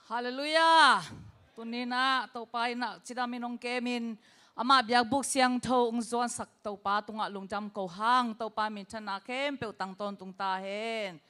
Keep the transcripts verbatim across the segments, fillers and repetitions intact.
Halleluiah. Tuni-in ah Topa in ah cidam in hong kemin, amah biakbuk siangtho hong zuansak Topa tungah lungdam ko hang. Topa minthanna khempeuh tang tawntung ta hen.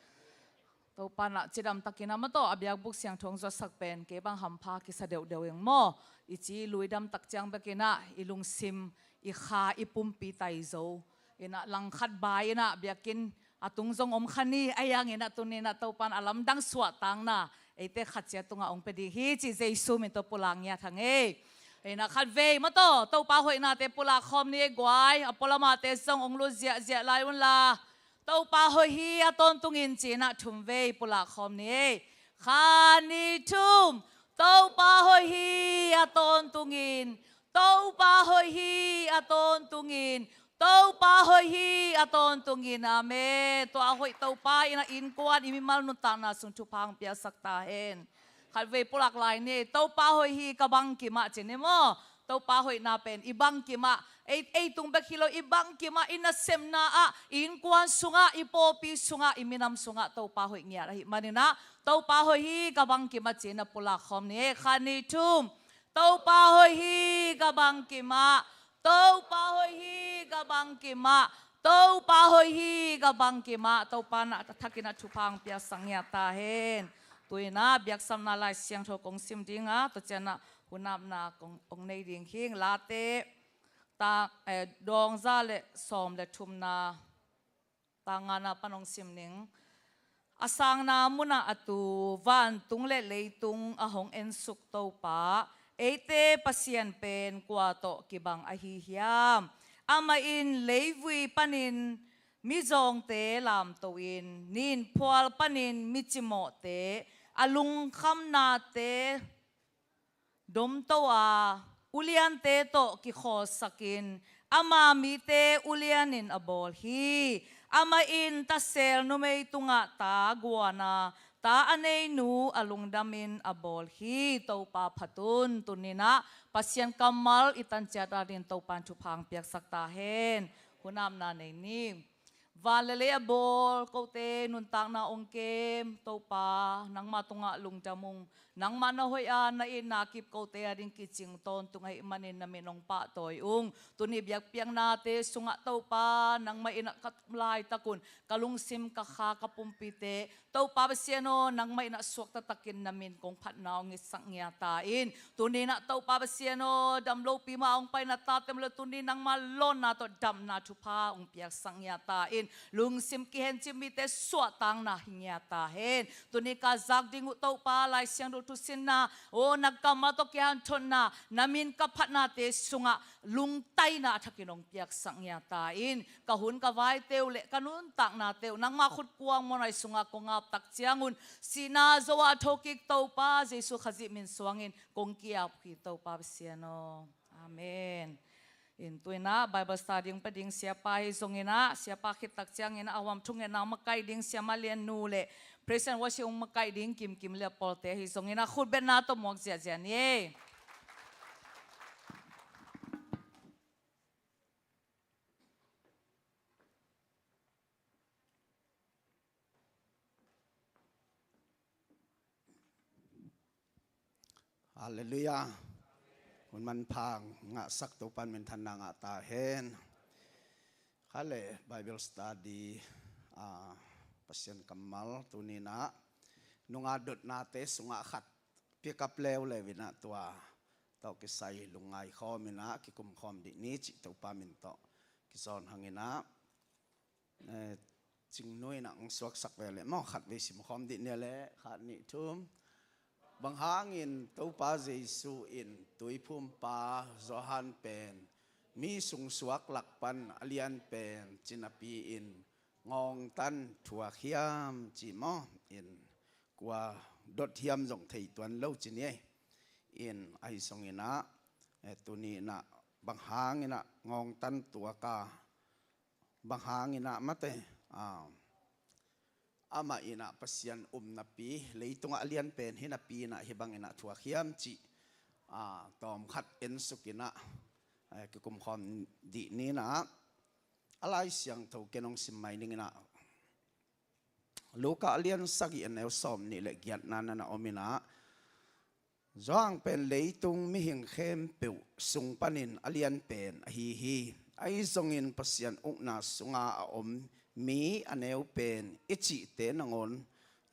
Topa in ah cidam takin ah maw, tawh a biakbuk siangtho hong zuansak pen kei bang hampha kisa deuhdeuh ing maw. I ci luidam tak ciang bekin ah i lungsim, i kha, i pumpi tai zo. In ah langkhat bai in ah biakinn a tung zong om kha ni, ahi hangin ah tuni-in ah Topa in a lamdang suahtakna eite khat ciat tungah hong pia ding hi cih Jesu min tawh pulak ngiat hang ei. In ah khatvei maw, tawh Topa hoihnate pulak khawm ni ei guai. A pualamahte zong hong lut ziahziah lai unla, Topa hoih hi a tawntungin ci-in ah thumvei pulak khawm ni ei. Khat, nih, thum. Topa hoih hi a tawntungin. Topa hoih hi a tawntungin. Topa hoih hi a tawntungin. Amen. Tua a hoih Topa in ah innkuan, i mimal nuntakna sung thupha hong piaksak ta hen. Khatvei pulak lai ni. Topa hoih hi ka bangkim ah ci ni maw. Topa hoihna pen i bangkim ah, ei, ei tung bek hi lo, i bangkim ah, i nasepna ah, i innkuan sungah, i pawlpi sungah, i minam sungah Topa hoih ngiat ahih manin ah, Topa hoih hi ka bangkim ah ci-in ah pulak khawm ni ei. Khat, nih, thum. Topa hoih hi ka bangkim ah. Topa hoih hi ka bangkim ah. Topa hoih hi ka bangkim ah. Topa in a thakin ah thupha hong piaksak ngiat ta hen. Tu-in ah biaksamna Lai Siangtho kong sim ding a, tua ciang ah hunamna kong, kong nei ding hi ing. Late, ta, eh, dawng za le sawm le thumna, tang ngana pan hong sim ning. A sangna munah a tu vantung le leitung a hong ensuk Topa, eite Pasian pen kua tawh kibang ahi hiam? Amah in leivui panin mizawngte lamto-in, ninphual panin micimawhte, a lungkhamnate domto a, uliante tawh kikhawlsakin, ama mite ulianin a bawl hi. Amah in tasel numei tungah ta guan a, ta a nei nu a lungdamin a bawl hi. Topa phat un. Tuni-in ah Pasian kammal i tan ciat adingin Topa in thupha hong piaksak ta hen. Hunamna nei ni. Van le lei a bawl kote nuntakna hong kem Topa, nangma tungah lungdam ung. Nangmah na hoih a, na itna kip kote ading kicing tawntung ahih manin na min hong pahtawi ung. Tuni biakpiaknate sungah Topa, nangmah in ah ka tum laitak un ka lungsim, ka kha, ka pumpite Topa Pasian aw, nangmah in ah suakta takin na min kong phatna hong itsak ngiat ta in. Tuni-in ah Topa Pasian aw, dam lopi mah hong pai na tate om leh tuni nangma lawnna tawh damna thupha hong piaksak ngiat ta in. Lungsim kihencip mite suahtakna hi ngiat ta hen. Tuni ka zak ding uh Topa, Lai Siangtho thusinna, aw, na kammal tawh kihanthawnna, na min ka phatnate sungah lungtaina a thakin hong piaksak ngiat ta in. Ka hun ka vaite uh le ka nuntaknate uh nangma khut kuang muanhuai sungah kong ap tak ciangun, sihna zo-ah thokik Topa Jesu Khazih min suangin kong ki-ap hi Topa Pasian aw. Amen. In tu-in ah Bible study hong pia ding siapa hi zongin ah, siapa khit tak ciangin ah a huam thungetna hong makaih ding siamah lian nu le praise and worship hong makaih ding kimkim le pawlte hi zongin ah khutbetna tawh muak ziahziah ni ei. Halleluiah. Hun manpha ngahsak Topa in minthanna ngah ta hen. Kha le Bible study, ah, Pasian kammal tuni-in ah nunga dotnate sungah khat pick up leuleu in ah tua tawh kisai lungngai khawm in ah kikum khawm dih ni cih Topa min tawh kizawn hang in ah, eh, Cingnu in ah hong suaksak ve leh maw, khatvei sim khawm dih ni leh, khat, nih, thum. Bang hangin Topa Jesu in Tuiphumpa Johan pen mi sungsuak lak pan a lian pen ci napi-in ngawngtan thuak hiam ci maw? In kua dot hiam zong thei tuan lo ci ni ei. In ahi zongin ah, eh, tuni-in ah bang hangin ah ngawngtan tuak a, bang hangin ah mate, ah, amah in ah Pasian um napi, leitungah a lian pen hi napi in ah hih bangin ah thuak hiam cih, ah, tawmkhat ensuk in ah, eh, kikum khawm dih ni in ah, a Lai Siangtho ken hong sim mai ning in ah, Luka a lian sagih a neu sawmnih le giatna na om in ah, Johan pen leitung mihing khempeuh sung panin a lian pen ahi hi. Ahi zongin Pasian ukna sunga a om mi a neu pen i cihte nangawn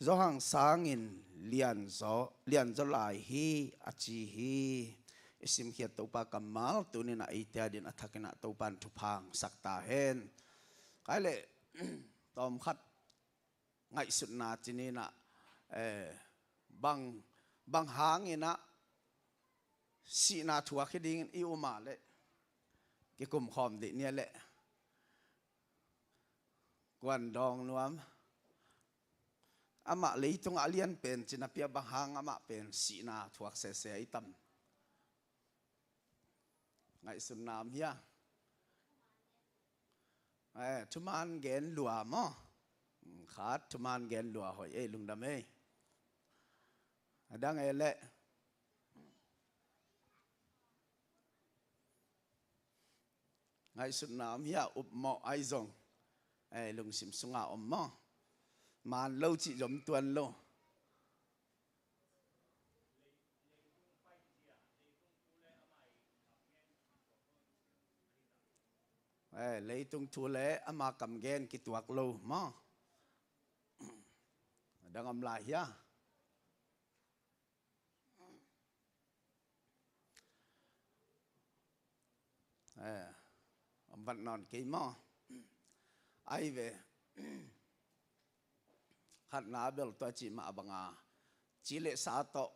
Johan sangin lianzaw, lianzaw lai hi a ci hi. I simkhiat Topa kammal tuninah eite adin a thakinah Topan thupha hong sak ta hen. Kai leh tawmkhat ngaihsutna cininah, eh, bang, bang hanginah sihna thuak hi dingin i um a leh kikumkhawm dih nia leh. Kuan dawng nuam. Amah leitungah a lian pen cinapi a bang hang amah pen sihna thuak sese i tam. Ngaihsutna om hia? Eh, thuman gen lua maw? Khat thuman gen lua hoih ei, lungdam ei. A dang ei leh. Ngaihsutna om hia? Upmawh ahi zong, eh, lungsim sunga om maw? Maan lo cih zom tuan lo. Eh, leitung thu le ama kam gen kituak lo maw? A dang om lai hia? Eh, om vat nawn kei maw? Ai ve. Khatna bel tua cih mah banga ci le sa tawh.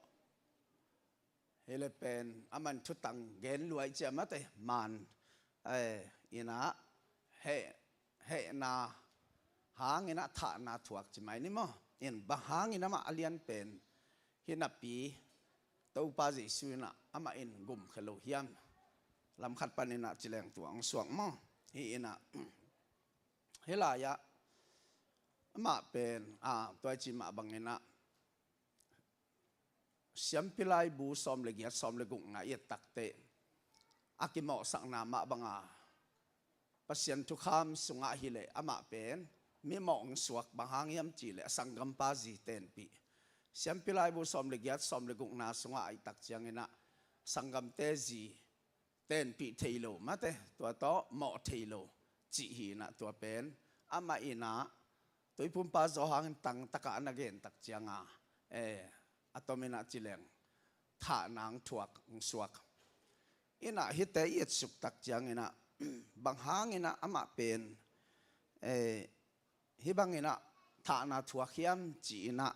Hi le pen aman thutang gen luai cia mate man, eh, inah heh, hehna hanginah thahna thuak ci mai ni maw? In bang hanginah amah a lian pen hi napi Topa Jesu inah amah in gumkhia lo hiam? Lamkhat paninah ci leng tua hong suak maw? Hi inah, hi lai-ah amah pen, a, tua i ci mah banginah Siampi Laibu sawm le giat, sawm le gukna i et takteh a kimawhsakna mah banga Pasian thukham sungah hileh amah pen mimawh hong suak, bang hang hiam cihleh a sanggampa zi tenpih. Siampi Laibu sawm le giat, sawm le gukna sungah a i tak cianginah sanggamte zi tenpih thei lo mate, tua tawh mawh thei lo cih hi inah tua pen amah inah Tuiphumpa Johan in tangtakah a na gen tak cianga, eh, a tominah ci leng thahna hong thuak hong suak. Inah hihte i etsuk tak cianginah bang hanginah amah pen, eh, hih banginah thahna thuak hiam ci inah,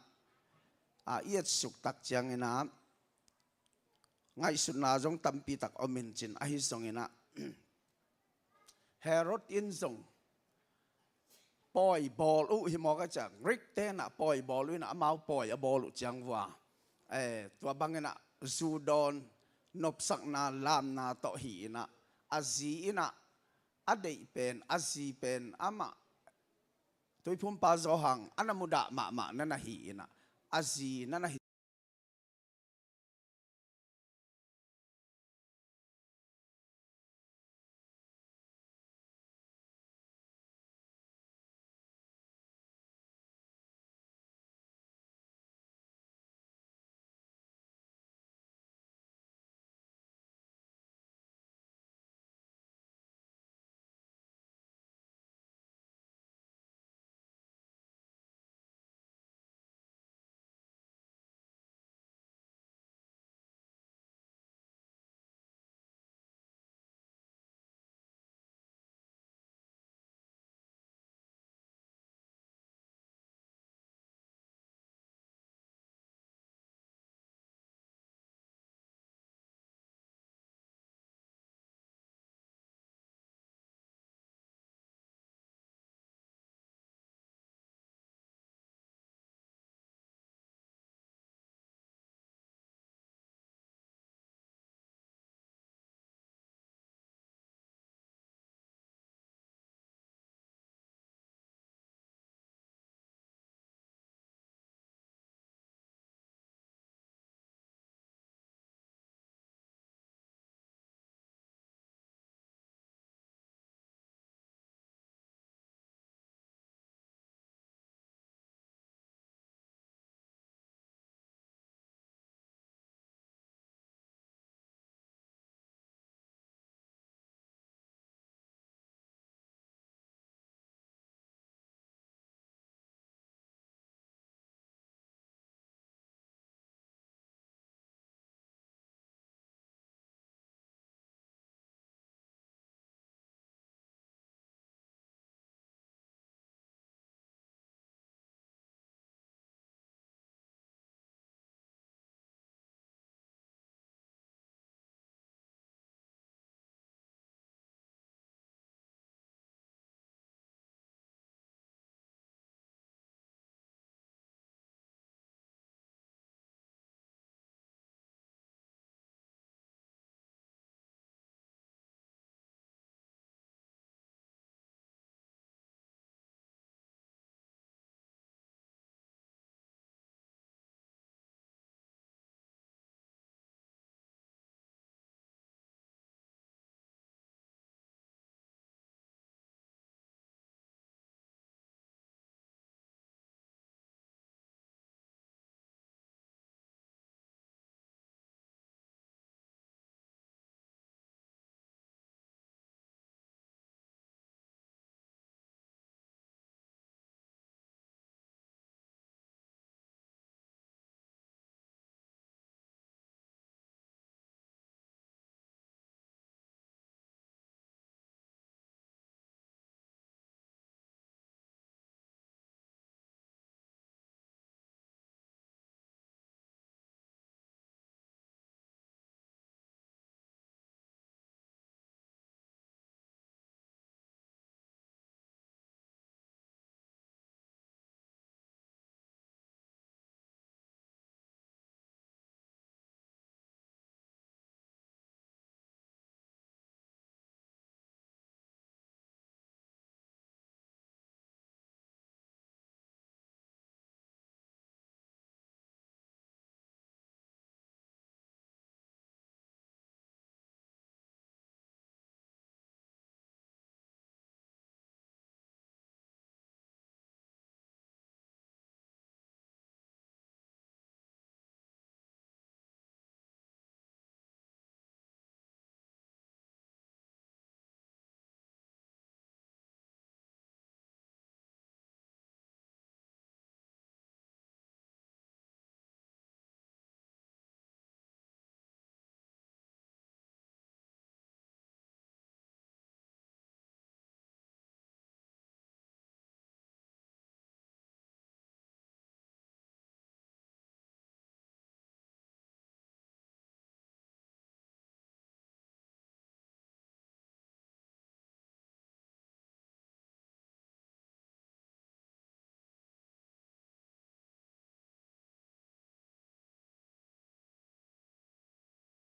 a, i etsuk tak cianginah ngaihsutna zong tampi tak om in cin, ahi zonginah Herod in zong pawi bawl uh hi maw ka ciang, Greek tenah pawi bawl uh inah amau pawi a bawl uh ciang vua, eh, tua banginah zu dawn nopsakna lamna tawh hi inah a zi inah a deih pen, a zi pen amah Tuiphumpa Johan a na mudah mahmah na na hi inah a zi na na hi